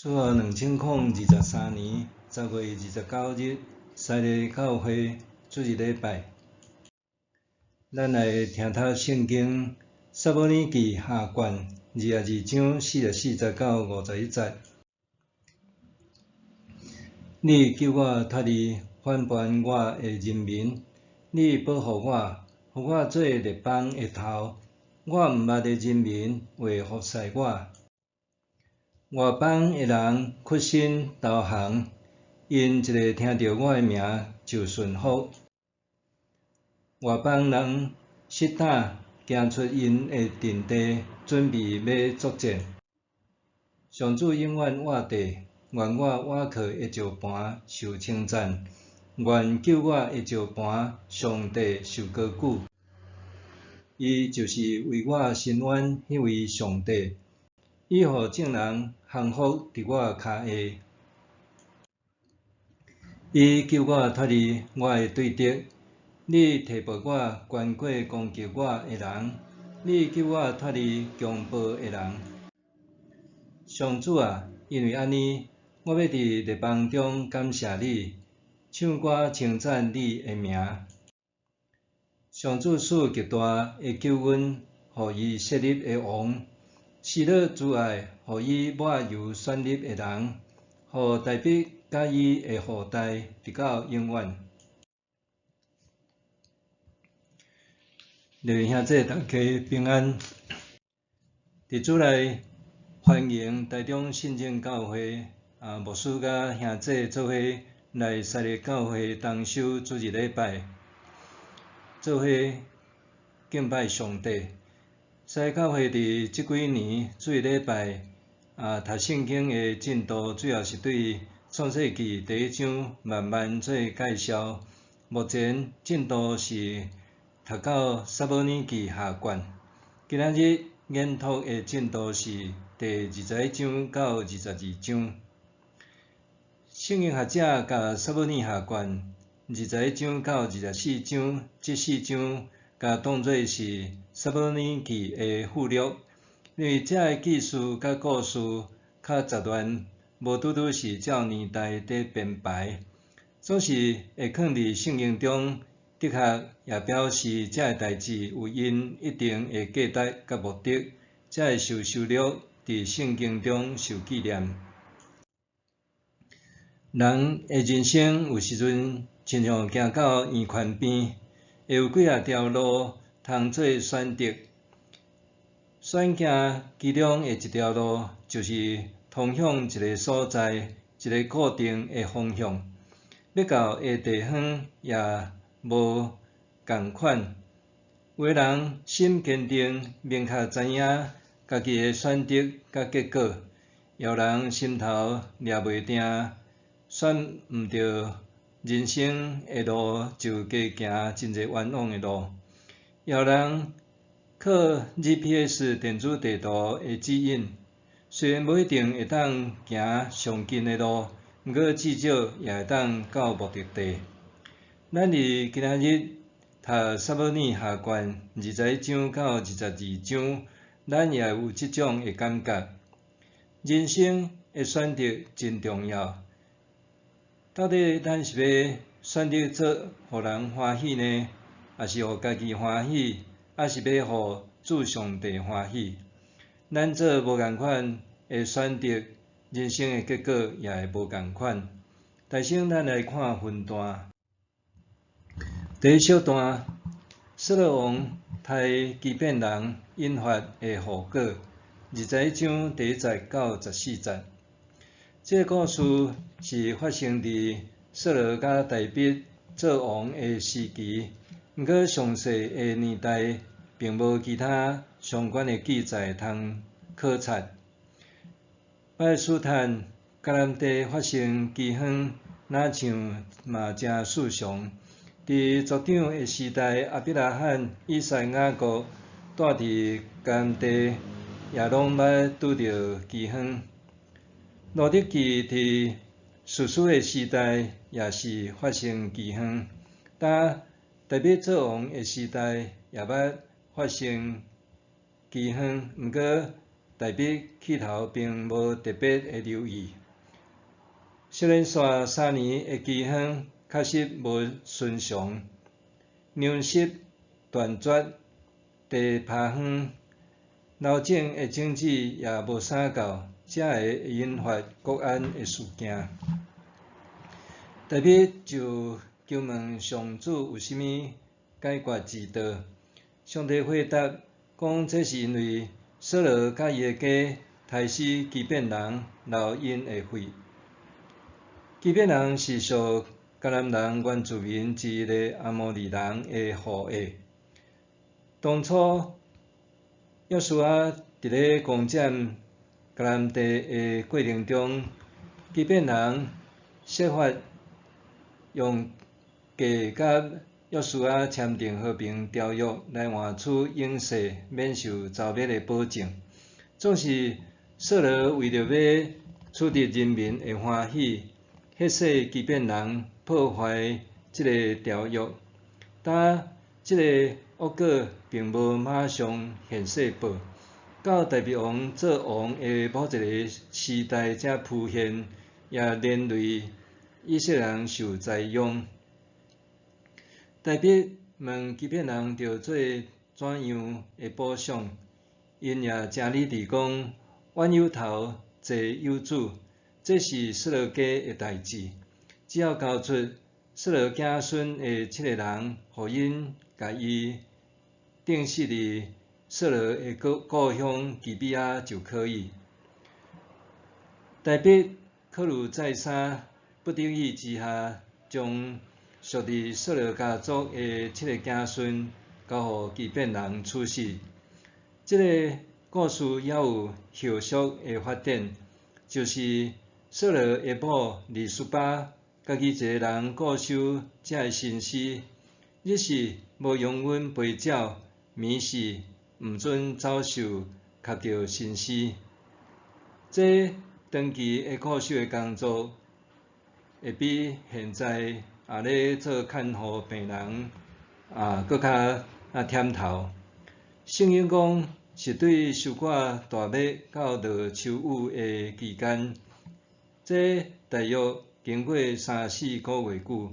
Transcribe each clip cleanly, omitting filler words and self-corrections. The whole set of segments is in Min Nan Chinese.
主後2023年10月29日，西礼教會主日禮拜，咱來聽讀聖經撒母耳記下卷22章44節到51節。你救我脫離反叛我的人民，你保護我，予我做列邦的頭，我毋捌的人民會服侍我。外邦的人屈身投降，𪜶一下聽著我的名就順服。外邦人失膽，行出𪜶的陣地，準備欲作戰。上主永遠活地，願我倚靠的石磐受稱讚，願救我的石磐上帝受高舉。伊就是為我伸冤彼位上帝，伊予眾人降服佇我跤下。伊救我脫離我的對敵，你提拔我懸過攻擊我的人，你救我脫離強暴的人。上主啊，因為按呢，我欲佇列邦中感謝你，唱歌稱讚你的名。上主賜極大的救恩，予伊設立的王，施予慈愛，予伊抹油選立的人，予大衛佮伊的後代，直到永遠。各位兄弟，大家平安。佇主內歡迎台中信正教會牧師佮兄弟做伙來西禮教會同修主日禮拜，做伙敬拜上帝。西禮教會佇這幾年主日禮拜讀聖經的進度，主要是對創世記第一章慢慢做介紹。目前進度是讀到撒母耳記下卷。今仔日研讀的進度是第21章到22章。聖經學者共撒母耳下卷21章到24章這四章，共當做是撒母耳記的附錄，因為這个記事佮故事較雜亂，無拄拄是照年代佇編排，總是會囥佇聖經中，的確也表示這个代誌有𪜶一定的價值佮目的，才會受收錄佇聖經中受紀念。人的人生有時陣親像行到圓圈邊，會有幾仔條路通做選擇。選行其中的一條路，就是通向一个所在、一个固定的方向。欲到的地方也無仝款。有的人心堅定，明確知影家己的選擇佮結果；也有人心頭掠袂定，選毋著人生的路，就加行真濟冤枉的路。也有人靠 GPS 電子地圖的指引，雖然無一定會當行上近的路，毋過至少也會當到目的地。咱佇今仔日讀撒母耳下卷21章到22章，咱也有這種的感覺。人生的選擇真重要，到底咱是欲選擇做予人歡喜呢，抑是予家己歡喜，抑是欲予主上帝歡喜？咱做無仝款的選擇，人生的結果也會無仝款。首先，咱來看分段。第一小段，掃羅王刣基遍人引發的後果，21章第1節到14節。這个故事是發生佇掃羅佮大衛做王的時期，毋過詳細的年代並無其他相關的記載通考察。巴勒斯坦迦南地發生饑荒，若像嘛誠異常。佇族長的時代，亞伯拉罕、以撒、雅各蹛佇迦南地，也攏捌拄著饑荒。路得記佇士師的時代，也是發生饑荒。當大衛做王的時代，也捌發生饑荒，毋過大衛起頭並無特別的留意。小連續3年的饑荒確實無尋常，糧食斷絕，地拋荒，老種的種子也無啥夠，才會引發國安的事件。大衛就求問上主有啥物解決之道。上帝回答講，這是因為掃羅佮伊的家刣死基遍人，流𪜶的血。基遍人是屬迦南人原住民之一的阿摩利人的後裔。當初約書亞佇咧攻佔迦南地的過程中，基遍人設法用計佮約書亞簽訂和平條約來換取永世免受蹂躪的保證。總是掃羅為著欲取得人民的歡喜，彼世基遍人破壞這个條約，但這个惡果並無馬上現世報。到大衛王做王的某一个時代才浮現，也連累以色列人受災殃。大衛問基遍人著做怎樣的補償，𪜶也誠理智講，冤有頭，債有主，這是掃羅家的代誌，只要交出掃羅子孫的七个人，予𪜶共伊釘死佇掃羅的故鄉基比亞就可以。大衛考慮再三，不得已之下，將屬佇掃羅家族的七个子孫交予基遍人處死。這个故事猶有後續的發展，就是掃羅的某利斯巴家己一个人固守這个身屍，日時無容忍飛鳥，暝時毋准走獸磕著身屍。這長期的固守的工作，會比現在咧做看護病人閣較忝頭。聖經講是對收割大麥到落秋雨的期間，這大約經過三四個月久。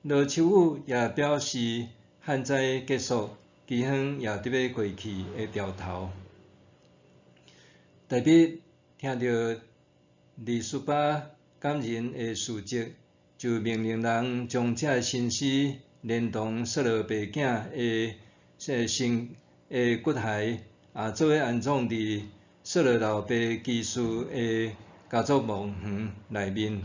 落秋雨也表示旱災結束，饑荒也佇欲過去的兆頭。大衛聽著利斯巴感人的事蹟，就命令人將這个身屍連同掃羅爸囝的身的骨骸，做伙安葬佇掃羅老爸基士的家族墓園內面。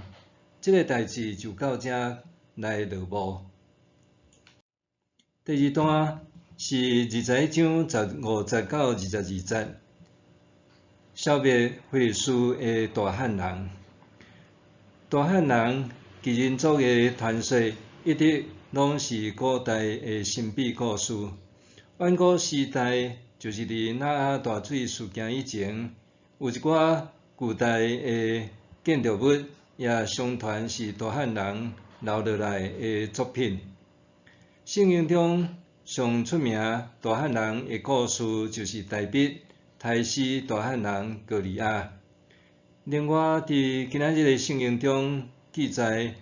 這个代誌就到這來落幕。第二段是21章15節到22節，消滅非利士的大漢人。大漢人巨人族的傳說一直攏是古代的神秘故事。遠古時代，就是佇挪亞大水事件以前，有一寡古代的建築物也相傳是大漢人留落來的作品。聖經中上出名大漢人的故事，就是大衛刣死大漢人歌利亞。另外，佇今仔日的聖經中記載，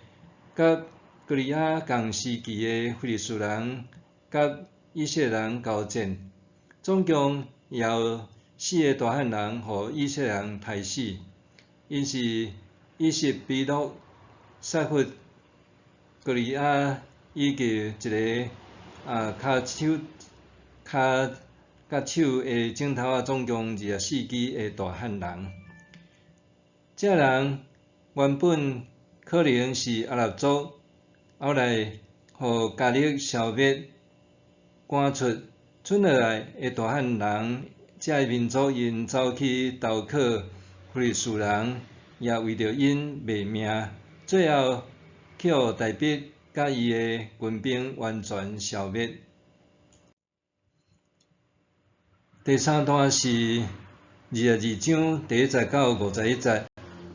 佮歌利亞仝時期的非利士人佮以色列人交戰，總共也有四个大漢人予以色列人刣死，𪜶是以實比諾、薩弗、歌利亞以及一个跤手跤佮手的指頭仔，總共24支的大漢人。這人原本可能是阿納族，後來予加勒消滅、趕出，賰落來的大漢人，這个民族𪜶走去投靠非利士人，也為著𪜶賣命，最後去予大衛佮伊的軍兵完全消滅。第三段是22章1節到51節，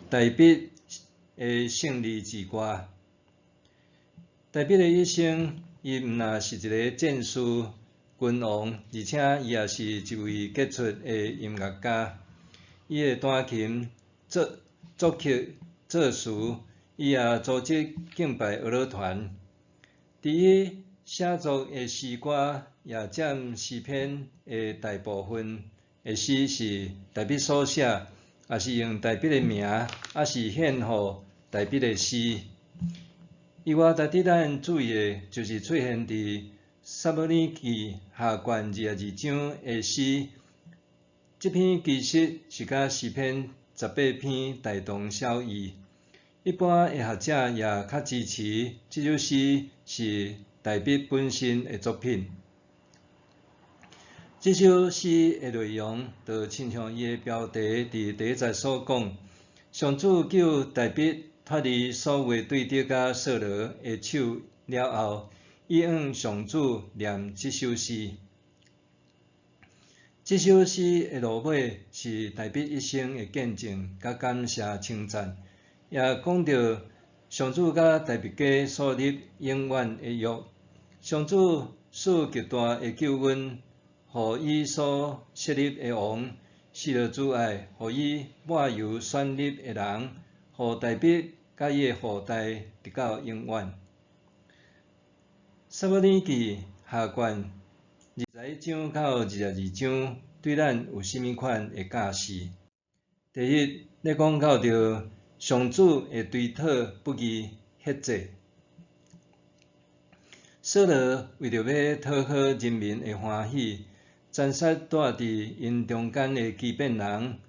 大衛的勝利之歌。大衛的一生，伊毋但是一个戰士、君王，而且伊也是一位傑出的音樂家。伊會彈琴、作作曲、作詞，伊也組織敬拜樂樂團。佇伊寫作的詩歌也佔詩篇的大部分的詩是大衛所寫，抑是用大衛的名，抑是獻予大衛的詩。以外，值得咱注意的，就是出現佇撒母耳記下卷22章的詩。這篇其實是佮詩篇18篇大同小異。一般的學者也較支持這首詩是大衛本身的作品。這首詩的內容，就親像伊的標題佇第一節所講，上主救大衛脫離所有對敵佮掃羅的手了後，伊向上主念這首詩。這首詩的落尾是大衛一生的見證佮感謝稱讚，也講著上主佮大衛家所立永遠的約。上主賜極大的救恩，予伊所設立的王，施了慈愛，予伊抹油選立的人，予大衛佮伊的後代直到永遠。撒母耳記下卷21章到22章，對咱有啥物款的教示？第一，咧講到著上主會追討不義血債。掃羅為著欲討好人民的歡喜，殘殺住佇𪜶中間的基遍人，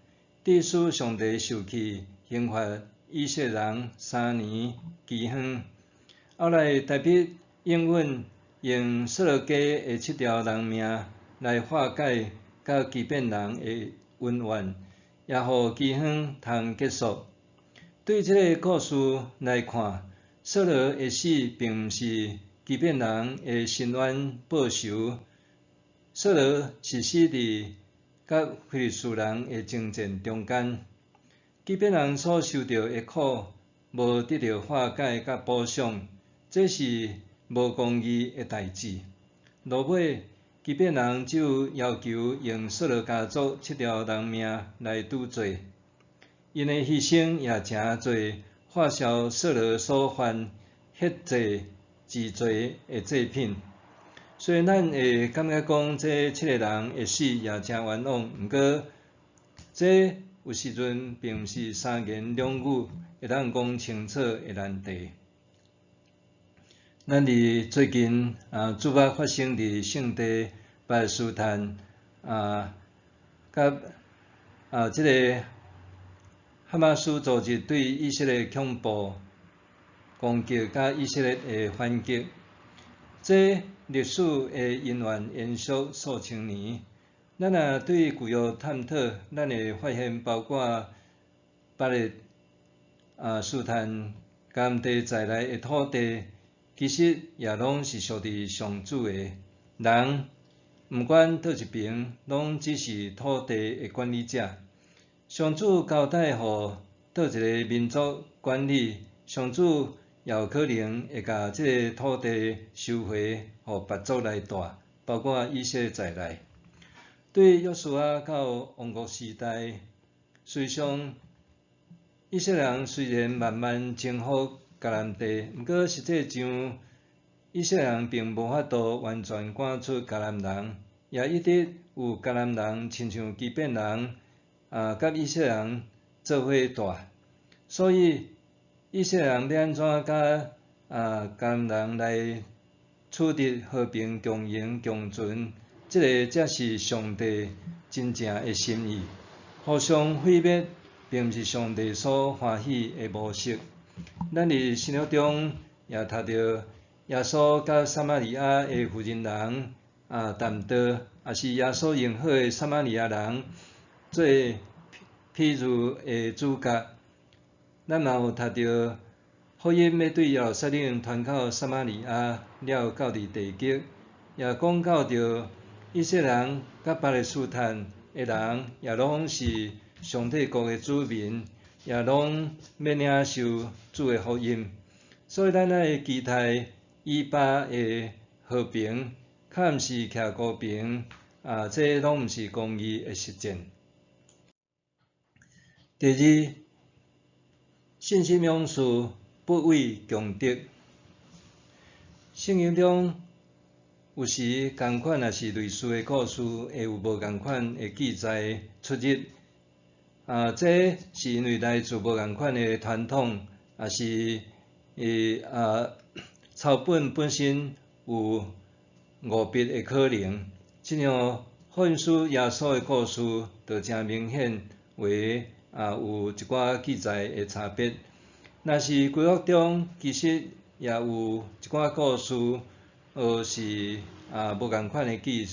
致使上帝受氣，刑罰以色列人3年饑荒。後來大衛應允用掃羅家的七條人命來化解佮基遍人的恩怨，也予饑荒通結束。對這个故事來看，掃羅的死並毋是基遍人的伸冤報仇。掃羅是死佇佮非利士人的爭戰中間，基遍人所受著的苦無得著化解佮補償，這是無公義的代誌。落尾，基遍人只有要求用掃羅家族七條人命來拄罪，𪜶的犧牲也成做化消掃羅所犯血債之罪的祭品。雖然咱會感覺講這七个人的死也誠冤枉，毋過這有時陣並毋是三言兩語會當講清楚的難題。咱佇最近啊，注目發生佇聖地巴勒斯坦啊，佮啊這个哈馬斯組織對以色列恐怖攻擊，佮以色列的反擊，這歷史的恩怨延續數千年。咱若對舊約探討，咱會發現包括巴勒斯坦迦南地在內的土地，其實也攏是屬佇上主的。人毋管佗一爿，攏只是土地的管理者。上主交代予佗一个民族管理，上主也有可能會共這个土地收回，予別族來住，包括以色列在內。對約書亞到王國時代，事實上，以色列人雖然慢慢征服迦南地，毋過實際上，以色列人並無法度完全趕出迦南人，也一直有迦南人親像基遍人啊，佮以色列人做伙住。所以，以色列人欲按怎佮迦南人來取得和平共榮共存，這个才是上帝真正的心意。互相毀滅，並毋是上帝所歡喜的模式。咱佇新約中也讀著耶穌佮撒瑪利亞的婦人人談道，抑是耶穌用好的撒瑪利亞人做譬喻的主角。咱嘛有讀著福音欲對耶路撒冷傳到撒瑪利亞了到佇地極，也講到著以色列人佮巴勒斯坦的人也攏是上帝國的子民，也攏欲領受主的福音。所以咱愛期待以巴的和平，較毋是徛高平，這攏毋是公義的實踐。第二，信心勇士不畏強敵。聖經中有時仝款抑是類似的故事，會有無仝款的記載出入。這是因為來自無仝款的傳統，抑是伊抄本本身有誤筆的可能。親像福音書耶穌的故事，就誠明顯為有一寡記載的差別。若是舊約中，其實也有一寡故事，是無仝款的記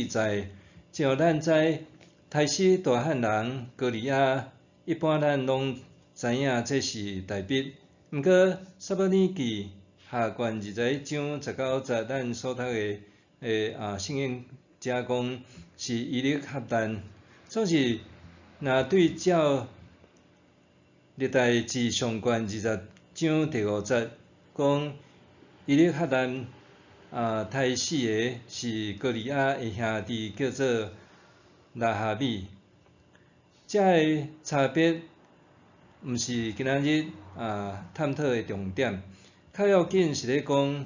載。像咱知刣死大漢人歌利亞，一般咱攏知影這是大衛。毋過撒母耳記下卷21章19節，咱所讀的聖經遮講是以利合單。總是若對照歷代志上卷20章第5節，講以利合單刣死的是歌利亞的兄弟，叫做拉哈米。這个差別毋是今仔日探討的重點，較要緊是咧講，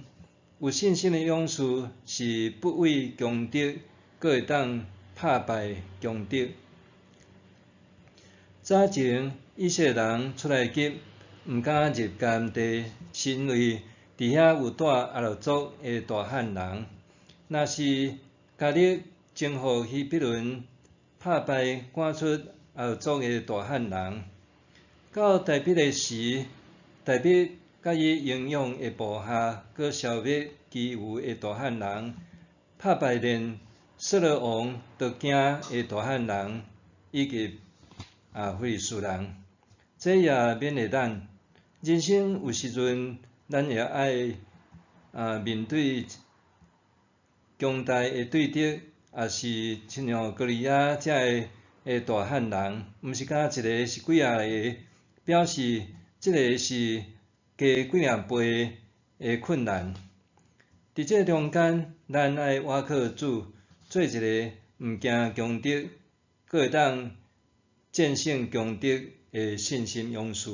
有信心的勇士是不畏強敵，閣會當拍敗強敵。早前以色列人出埃及，毋敢入迦南地，是因為佇遐有帶亞蘭族的大漢人。若是迦勒征服希伯崙，拍敗趕出亞蘭族的大漢人。到大衛的時，大衛佮伊英勇的部下，閣消滅其餘的大漢人，拍敗連掃羅王都驚的大漢人，以及非利士人。這也勉勵咱，人生有時陣，咱也愛面對強大的對敵，抑是親像歌利亞遮个大漢人，毋是干焦一个，是幾仔个，表示這个是加幾仔倍的困難。佇這中間，咱愛倚靠主，做一个毋驚強敵，閣會當戰勝強敵的信心勇士。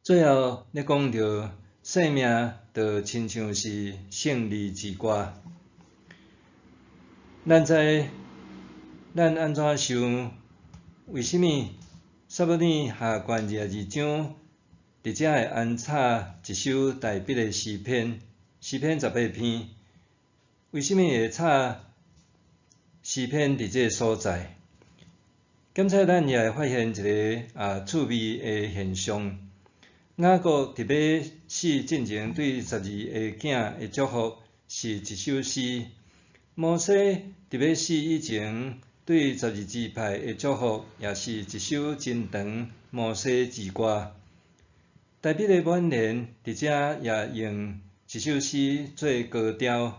最後，咧講著生命，就親像是勝利之歌。咱知咱按怎想？為啥物撒母耳下卷22章佇遮會安插一首大衛的詩篇？詩篇18篇，為啥物會插詩篇佇這个所在？檢查咱也會發現一个趣味的現象。雅各佇欲死進前對12个囝的祝福是一首詩。摩西佇欲死以前對12支派的祝福也是一首真長摩西之歌。大衛的晚年佇遮也用一首詩做高調。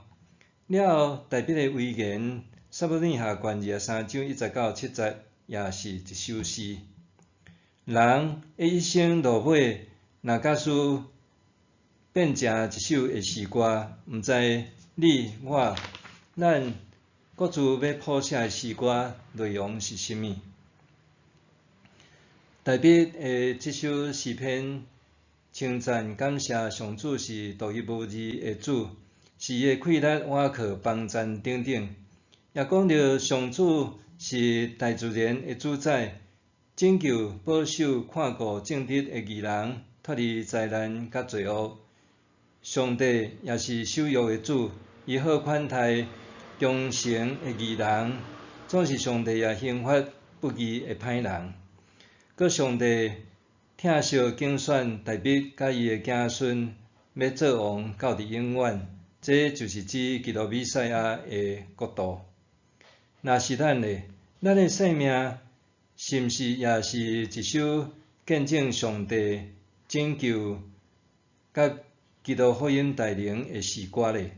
了後，大衛的遺言，撒母耳下卷23章1節到7節，也是一首詩。人的一生落尾，若假使變成一首的詩歌，毋知你我咱各自欲譜寫的詩歌內容是啥物？大衛的這首詩篇稱讚感謝上主是獨一無二的主，是伊的氣力、倚靠、幫贊等等，也講著上主是大自然的主宰，拯救、保守、看顧正直的義人，脫離災難佮罪惡。上帝也是守約的主，伊好款待忠誠的義人，總是上帝也刑罰不義的歹人。閣上帝疼惜揀選大衛佮伊的子孫欲做王到佇永遠，這就是指基督彌賽亞的國度。若是咱咧，咱的生命是毋是也是一首見證上帝拯救佮基督福音大能的詩歌咧？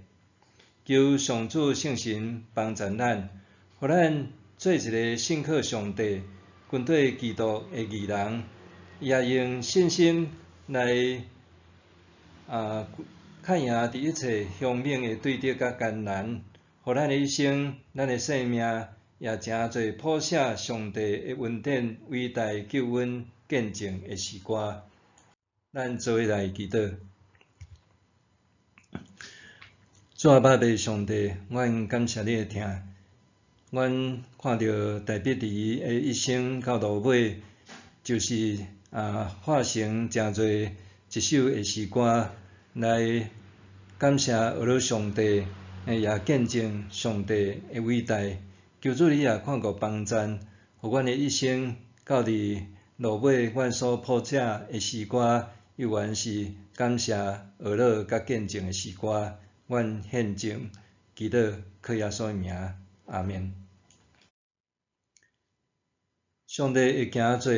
求上主聖神幫助咱，予咱做一个信靠上帝、跟綴基督的義人，也用信心來克贏佇一切兇猛的對敵佮艱難，予咱的一生、咱的生命也誠濟譜寫上帝的恩典、偉大救恩見證的詩歌。咱做伙來祈禱。主阿爸父上帝，阮感謝你的疼。阮看著大衛佇伊的一生到落尾，就是化成誠濟一首的詩歌來感謝阿羅上帝，也見證上帝的偉大。求主你也看顧幫贊，予阮的一生到佇落尾，阮所譜寫的詩歌，猶原是感謝阿羅佮見證的詩歌。阮獻上祈禱，靠耶穌的名，阿們。上帝會行做，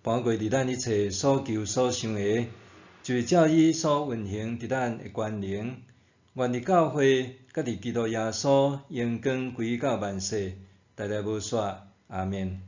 搬過佇咱一切所求所想的，就是照伊所運行佇咱的權能。願佇教會，佮佇基督耶穌，榮光歸到萬世，代代無煞。阿們。